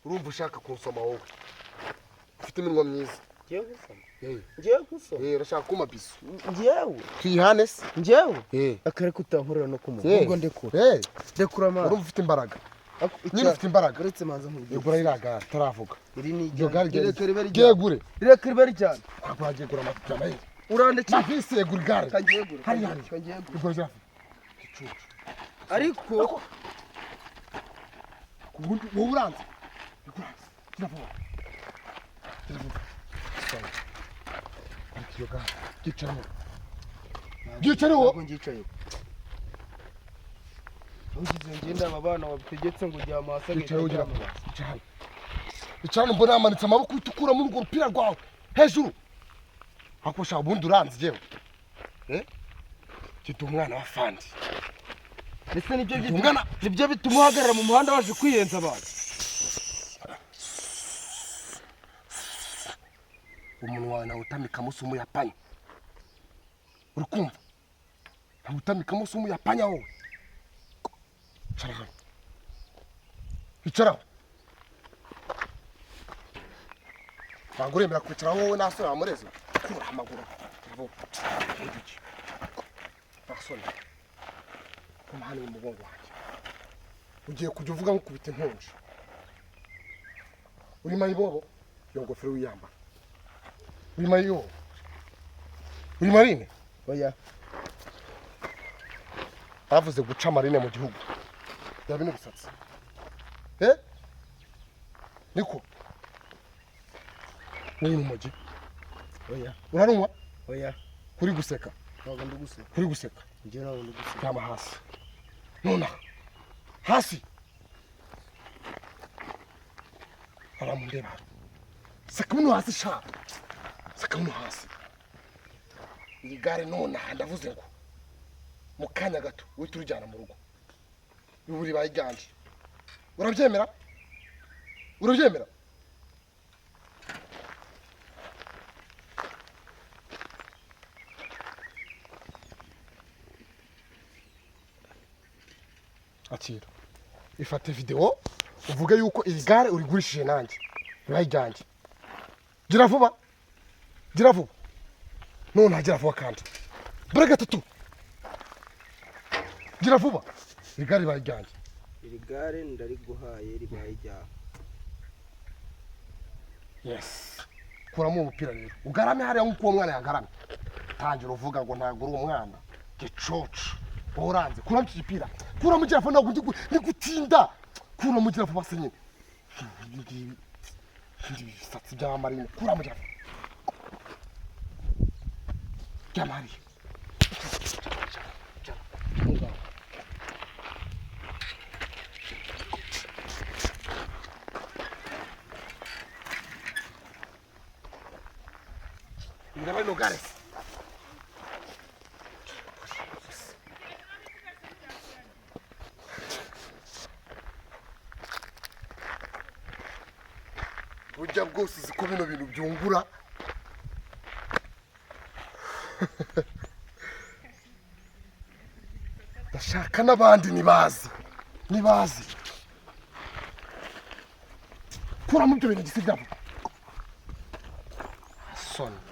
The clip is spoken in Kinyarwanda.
Urumva ushaka kunsoma wowe? Ufite iminwa myiza. Ngewe nkusoma? Eh. Ngewe nkusoma? Eh, urashaka kumpa bisu? Ngewe? Tuyihane se? Ngewe? Eh. Akareka utankorera no kumuha. Eh. Ubwo ndekura. Eh. Ndekura mwana. Urumva ufite imbaraga. Nyine ufite imbaraga. Uretse manza nkubwire. Yegura iriya gare taravuga. Iri ni Iryo gare ijyana. Reka ribe rijyana. Ryegure. Reka ribe rijyana. Ntabwo waryegura amafaranga. Urandekera. Mavisi, yegura igare. Kangyegure. Hariya hariya. Kangyegure. Yegura rya gicucu. Ariko Ubundi wowe uranze. Yegura. Gira vuba. Gira vuba. Sawa. Ariko iyo gare ryicareho. Ryicareho. Ntabwo ngicaye. Ugize ngenda aba bana bategetse ngo jya hasi. Yicareho, gira vuba. Icara hano. Icara hano, mbona yamanitse amaboko, uhita ukuramo urwo rupira rwawe hejuru. Ariko sha, ubundi uranze yewe. Eh? Mfite umwana wa fandi. Ndetse nibyo Ungana. Nibyo bituma uhagarara mu muhanda waje kwiyenza abantu. Umunwa wawe nawutamikamo si umuyapanya. Uri kumva? Nawutamikamo si umuyapanya wowe. Icara hano. Icara aho. Ntabwo uremera kwicara wowe nasore wamureze. Kura amaguru. Vuba. Ntuduke. Nasore. Kuma hano mu mugongo wanjye. Ugiye kujya uvuga nkukubita inkonji. Uri mayibobo? Iyo ngofero wiyambara. Uri mayibobo? Uri marine? Oya. Bavuze guca marine mu gihugu. Yaba bino bisatsi. Eh? Niko. Wowe urumogi. Oya. Urarunywa? Oya. Kuri guseka. Ntabwo ndi guseka. Kuri guseka. Njye ntabwo ndi guseka. Ryama hasi. Nonaha. Hasi. Aramundeba. Seka buno hasi sha. Seka buno hasi. Iyi gare nonaha ndavuze ngo mu kanya gato uhita urijyana mu rugo. Ubu ribaye iryanje. Urabyemera? Urabyemera? Akira. Ifate video uvuge yuko iri gare urigurishije nanjye. Ribaye iryanjye. Gira vuba. Gira vuba. None gira vuba kandi. Bure gatatu. Gira vuba. Iri gare ribaye iryanjye. Iri gare ndariguhaye, ribaye ijyawe. Yes. Kuramo uwo mupira rero. Ugarame hariya nk'uko uwo mwana yagaramye. Tangira uvuga ngo ntabwo uri umwana. Gicucu. Wowe uranze. Kuramo iki gipira. Kuramo, gira vuba, ntabwo ndi gutinda. Kuramo, gira vuba se nyine. Ibi ngibi. Ibi bisatsi by'amarine. Kuramo, gira vuba. Ryama hariya. Icara. Aho ngaho. Ndaba rino gare se. Burya bwose uzi ko bino bintu byungura. Ndashaka n'abandi nibazi. Nibazi. Kuramo ibyo bintu gisigaye. Soni.